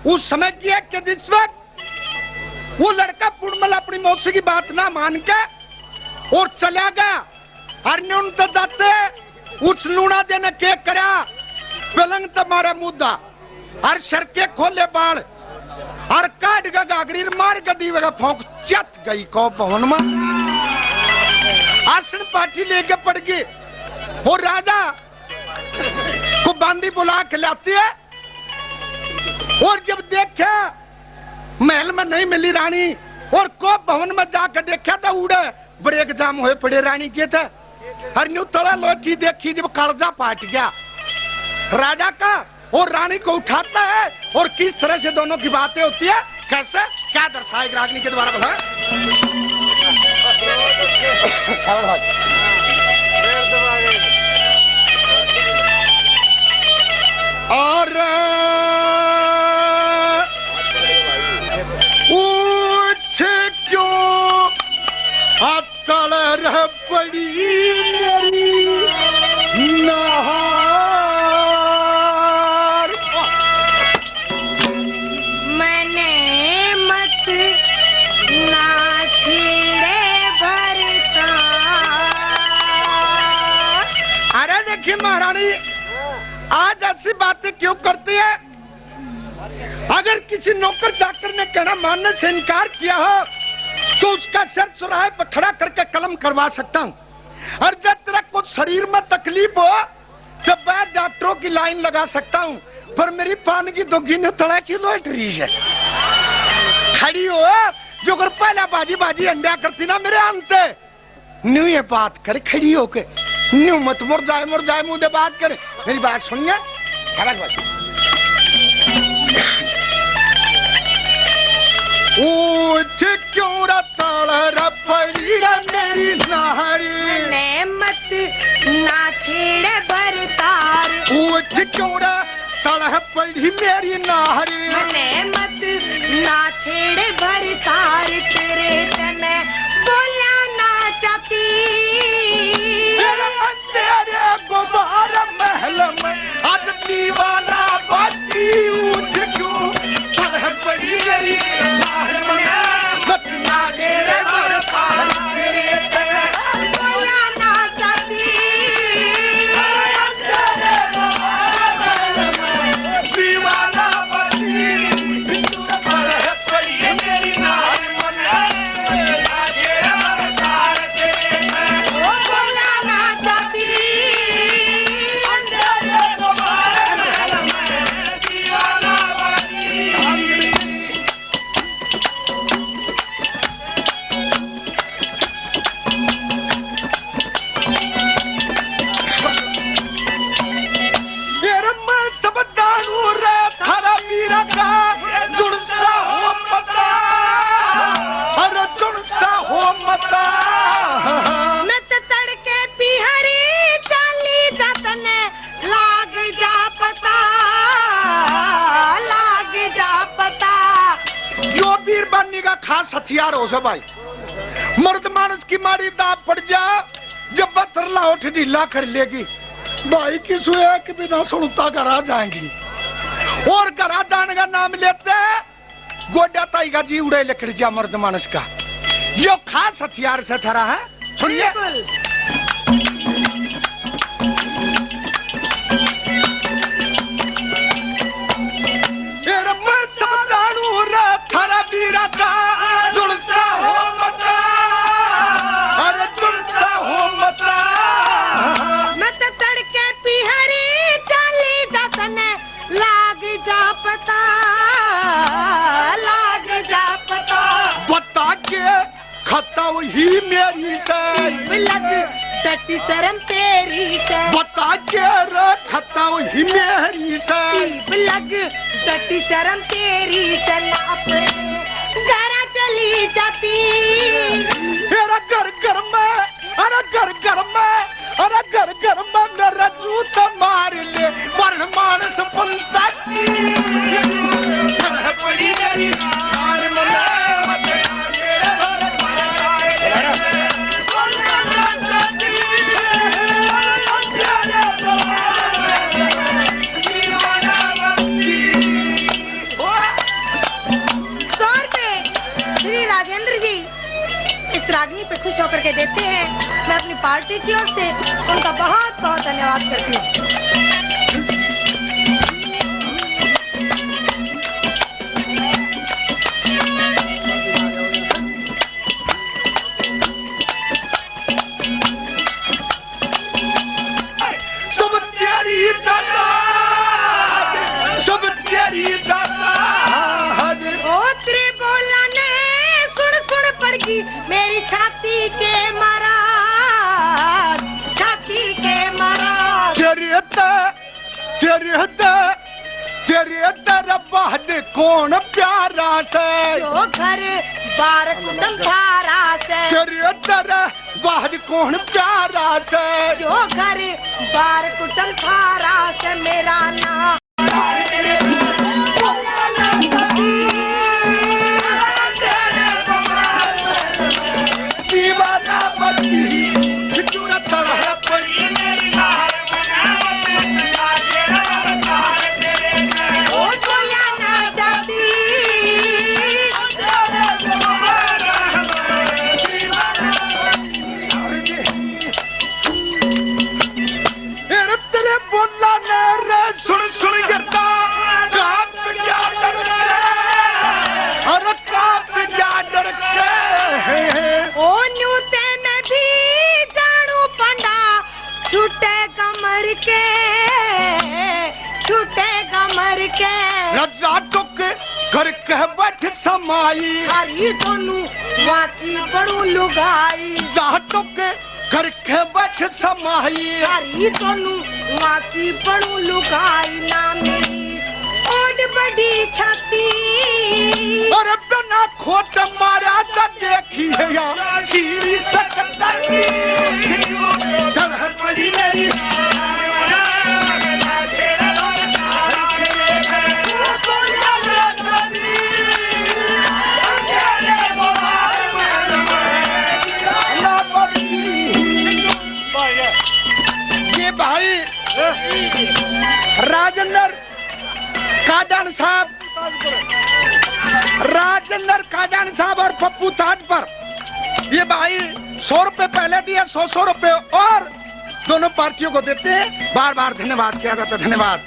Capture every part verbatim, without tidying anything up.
उस समय की है कि जिस वक्त वो लड़का पुणमल अपनी मौसी की बात ना मान के और चला गया, अर न्यू तो जाते उस लूणा दे ने के करया, पलंग ते मारे मुद्दा, अर सर के खोले बाल, अर काट के घाघरी मार के दीवे का फौंक, चत गई को भवन में। आसन पाठी लेके पड़ गई। वो राजा को बांदी बुला के लाती है, और जब देखा महल में नहीं मिली रानी, और को भवन में जाके देखा तो उड़े ब्रेक जाम होए पड़े रानी के थे। अर न्यू तले लोटी देखी जब कालजा पाट गया राजा का, और रानी को उठाता है, और किस तरह से दोनों की बातें होती है, कैसे, क्या दर्शाए रागनी के द्वारा, बताएं। और उठ क्यों तलह पड़ी मेरी नाहर। मने मत ना छेड़े भरता। अरे देखिए महारानी, आज ऐसी बातें क्यों करती है? अगर किसी नौकर चाकर ने कहना मानने से इनकार किया हो, तो उसका सर चौराहे पर खड़ा करके कलम करवा सकता हूँ। और जब तेरा कुछ शरीर में तकलीफ हो, तो मैं डॉक्टरों की लाइन लगा सकता हूँ, पर मेरी पान की दुग्गी ने तड़ा की लॉटरी है। खड़ी हो, जो अगर पहला बाजी बाजी अंडा करती ना मेरे अंत, न्यू ये बात कर खड़ी होके, न्यू मत मुर जाए, मुर जाए मुंह दे बात कर। मेरी बात सुन ले। उठ क्यों रा तलह पड़ी रे मेरी नाहर। मने मत ना छेड़े भरतार। उठ क्यों रा तलह पड़ी मेरी नाहर। मने मत ना छेड़े भरतार, तेरे ते मैं बोला ना चाहती। तेरे अंधेरे गुबार महल में आज दीवाना बाती, उठ क्यों तलह पड़ी मेरी नाहर। मने मत ना छेड़े भरतार, तेरे ते मैं बोला ना चाहती। तेरे अंधेरे गुबार महल में दीवाना बाती। मेरे मैं सब जानू रे थारा वीरा का जुड़सा हो मता, अरे जुड़सा हो मता। मैं तो तड़के पिहरी चाली जतने लाग जा पता, लाग जा पता। यो बीरबानी का खास हथियार हो से भाई। मर्द मानस की मारी दाब पड़ जा, जब पत्थर लाहौट ढीला कर लेगी। भाई किसू एक भी ना सुनता घरा जाएंगी। और घरा जाने का नाम लेते गोड्या ताई का जी उड़े लिकड़ जा मर्द मानस का। यो खास हथियार से थारा है, सुनिए। बिल्कुल। तेरे मैं सब जानू रे थारा बीरा का जुड़सा हो मता, अरे जुड़सा हो मता। मैं तो तड़के पिहरी चाली जतने लाग जा पता, लाग जा पता। बता के खता ही मेरी से। इब लग डटी शर्म तेरी से। बता के रे खता ही मेरी से। इब लग डटी शर्म तेरी से, ना अपने घर चली जाती। तेरा घर घर में, अरे घर घर में, अरे घर घर में मेरा जूत मार ले, वरण मानस पंचायती। चढ़ पड़ी मेरी यार मना। आदमी पे खुश होकर के देते हैं। मैं अपनी पार्टी की ओर से उनका बहुत बहुत धन्यवाद करती हूँ। सब तेरी दादा, सब तेरी दादा। ओ तेरे बोला ने सुन सुन पड़ गई मेरी छाती के मारा, छाती के मारा। तेरे ते, तेरे ते, तेरे ते रब्बा दे कौन प्यारा से? जो घर बार कुटुम थारा से। तेरे ते बाहर कौन प्यारा से? जो घर बार कुटुम थारा से, मेरा नाम दीवाना बची, फितूरा तड़हरा पड़ी। ओ बोला ना जाती। अरे तेरे बोला ने रे सुन सुन गिरता, कांप गया डर के, अरे कांप गया डर के। ओ न्यू ते मैं भी जानू पंडा, छूटे कमर के, छूटे कमर के। राजा टुक करके बैठ समाई, हरी दोनों वाकी बड़ू लुगाई। जा टुक करके बैठ समाई। थारी दोनों वाकी बणू लुगाई ना मेरी ओड बड़ी छाती। और बिना खोट मारा तो देखी है या सीढ़ी सकतर। चल पड़ी मेरी ये भाई राजेंद्र कादन साहब, राजेंद्र कादन साहब और पप्पू ताज पर ये भाई सौ रुपए पहले दिए, सौ सौ रुपए और दोनों पार्टियों को देते हैं। बार बार धन्यवाद किया जाता है, धन्यवाद।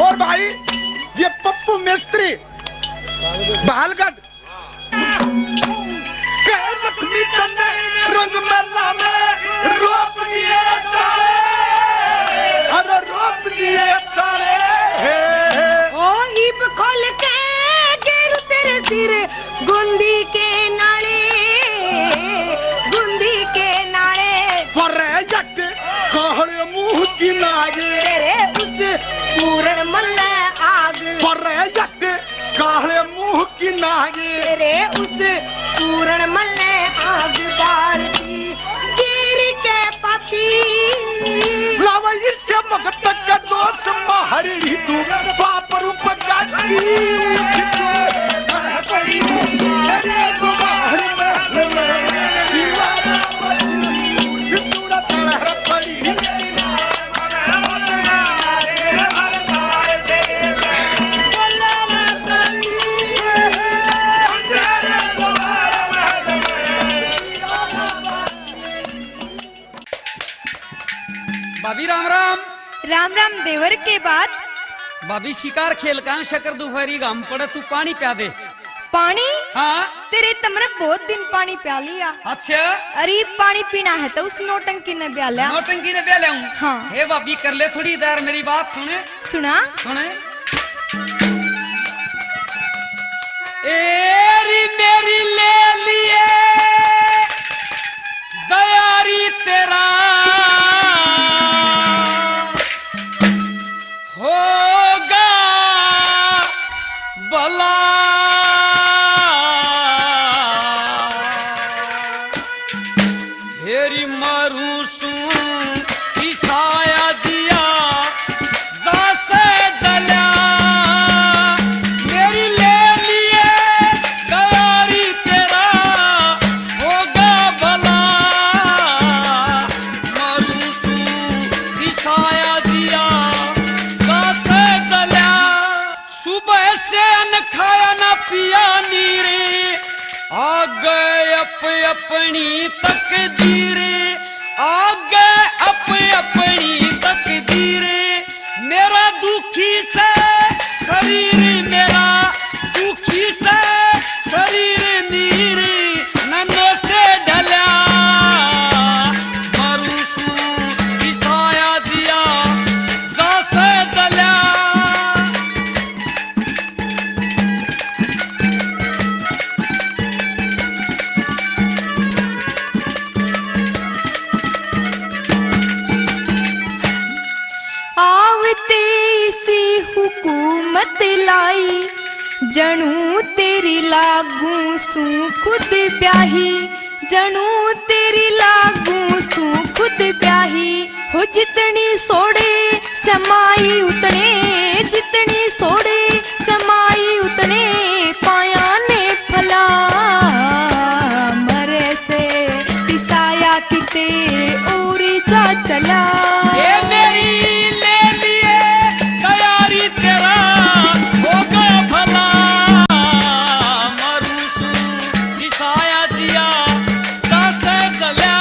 और भाई ये पप्पू मिस्त्री बहालगढ़ कह लक्ष्मी चंद रंग महला में रूप दिए चाले, अरे रूप दिए चाले। ओ इब खोल के गेरू तेरे सिर गुंदी के नाले, गुंदी के नाले। पर जट काहले मुंह की नाग, तेरे उस पूरण मल्ले आग। पर जट काहले मुंह की नाग, तेरे उस पूरण मल्ले आग बाल दी गिर के पाती। लावा इससे मगत के दोष माहरी तू बाप रूप गाती। भाभी राम राम। राम राम देवर के बात। भाभी शिकार खेल का शक्कर दोपहरी घाम पड़े, तू पानी प्या दे। पानी? हाँ। तेरे तमने बहुत दिन पानी प्या लिया। अच्छा। अरे पानी पीना है तो उस नौटंकी ने ब्या लिया। नौटंकी ने ब्या लिया हूँ। हाँ। हे भाभी कर ले थोड़ी देर मेरी बात सुन। सुना। सुन। एरी मेरी ले लिए दयारी तेरा होगा भला। हेरी मारू सूं ईसाया जिया जासे जल्या। मेरी ले लिए दयारी तेरा होगा भला। मारू सूं ईसाया जिया जासे जल्या। सुबह से अन्न खाया ना पिया नी रे, आगे अप अपनी तकदीर, आगे अप अपनी तकदीर। मेरा दुखी से शरीर, मेरा दुखी से शरीर, नीर नन्ने से ढल्या। मरू सू किसाया जिया जा से जल्या। आवते इसी हुकूमत लाई, जणू तेरी लागू सूं खुद ब्याही, जणू तेरी लागू सूं खुद ब्याही। हो जितनी सोड़े समाई उतने, जितनी सोड़े समाई उतने पाया ने फला। मरे से पिसाया किते और जा चला। ये मेरी ले लिए तैयारी, तेरा होगा भला। मरू सू पिसाया जिया जा से जल्या।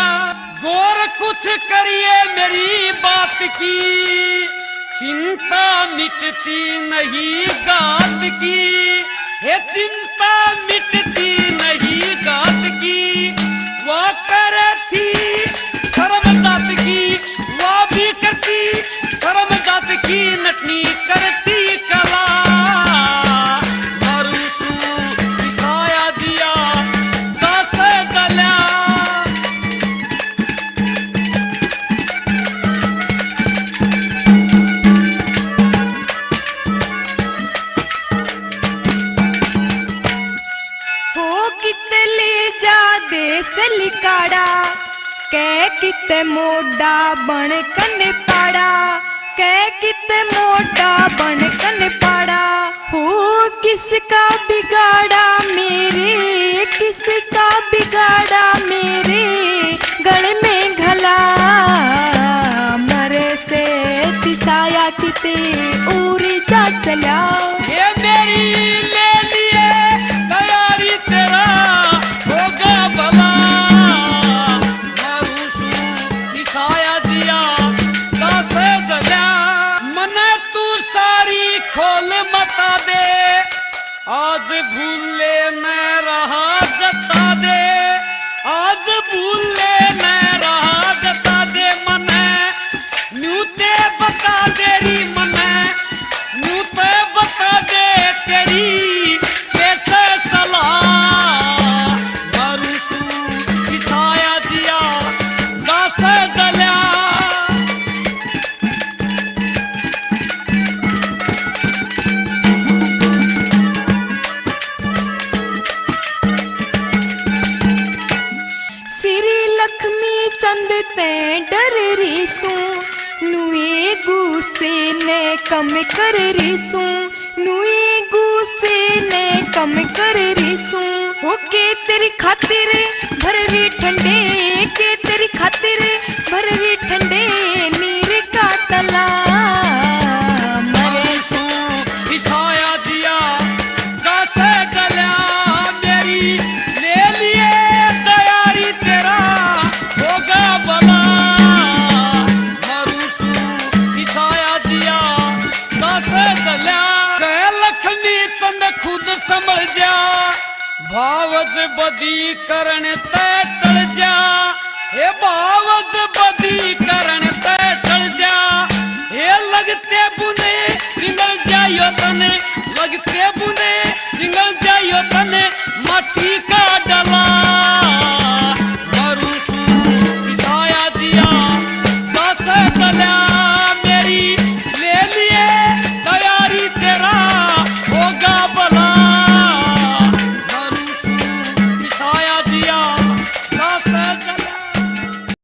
गौर कुछ करिए मेरी बात की, चिंता मिटती नहीं घात की। हे चिंता मिटती नहीं घात की। वा करे थी शर्म जात की, वा भी करती शर्म जात की, नटनी करती कला। मरू सू पिसाया जिया जा से जल्या। हो कित ले जा देश लिकाड़ा, कै कित मोटा बन कन पाड़ा, कै कित मोटा बन कन पाड़ा। हो किसका बिगाड़ा मेरे, किसका बिगाड़ा मेरे गल में घला। मरे से पिसाया किते और जा चला। हे मेरी ले लिए तैयारी, तेरा होगा भला। मरू सू पिसाया जिया जा से जल्या। मने तू सारी खोल मता दे, आज भूले न रहा जता दे, आज भूले न रहा जता दे। मने न्यू ते बता दे री, मने न्यू ते बता दे तेरी कैसे सलाह। मरू सू पिसाया जिया जा से जल्या। श्री लक्ष्मी चंद ते डर री सूं, नुए गुस्से ने कम कर री सूं, नुए गुस्से ने कम कर री सूं। हो के तेरी खातिर भर री ठंडे, के तेरी खातिर भर री ठंडे नीर का तला। मरे सूं पिसाया जिया जा से जल्या। मेरी ले लिए तैयारी, तेरा होगा भला। मरू सूं पिसाया जिया जा से जल्या। कह लक्ष्मी चंद खुद संभल जा, भावज बदी करण तै टल जा। हे भावज बदी करण तै टल जा। हे लगते बुने पिंगल जायो तने, लगते बुने पिंगल जायो तने, माटी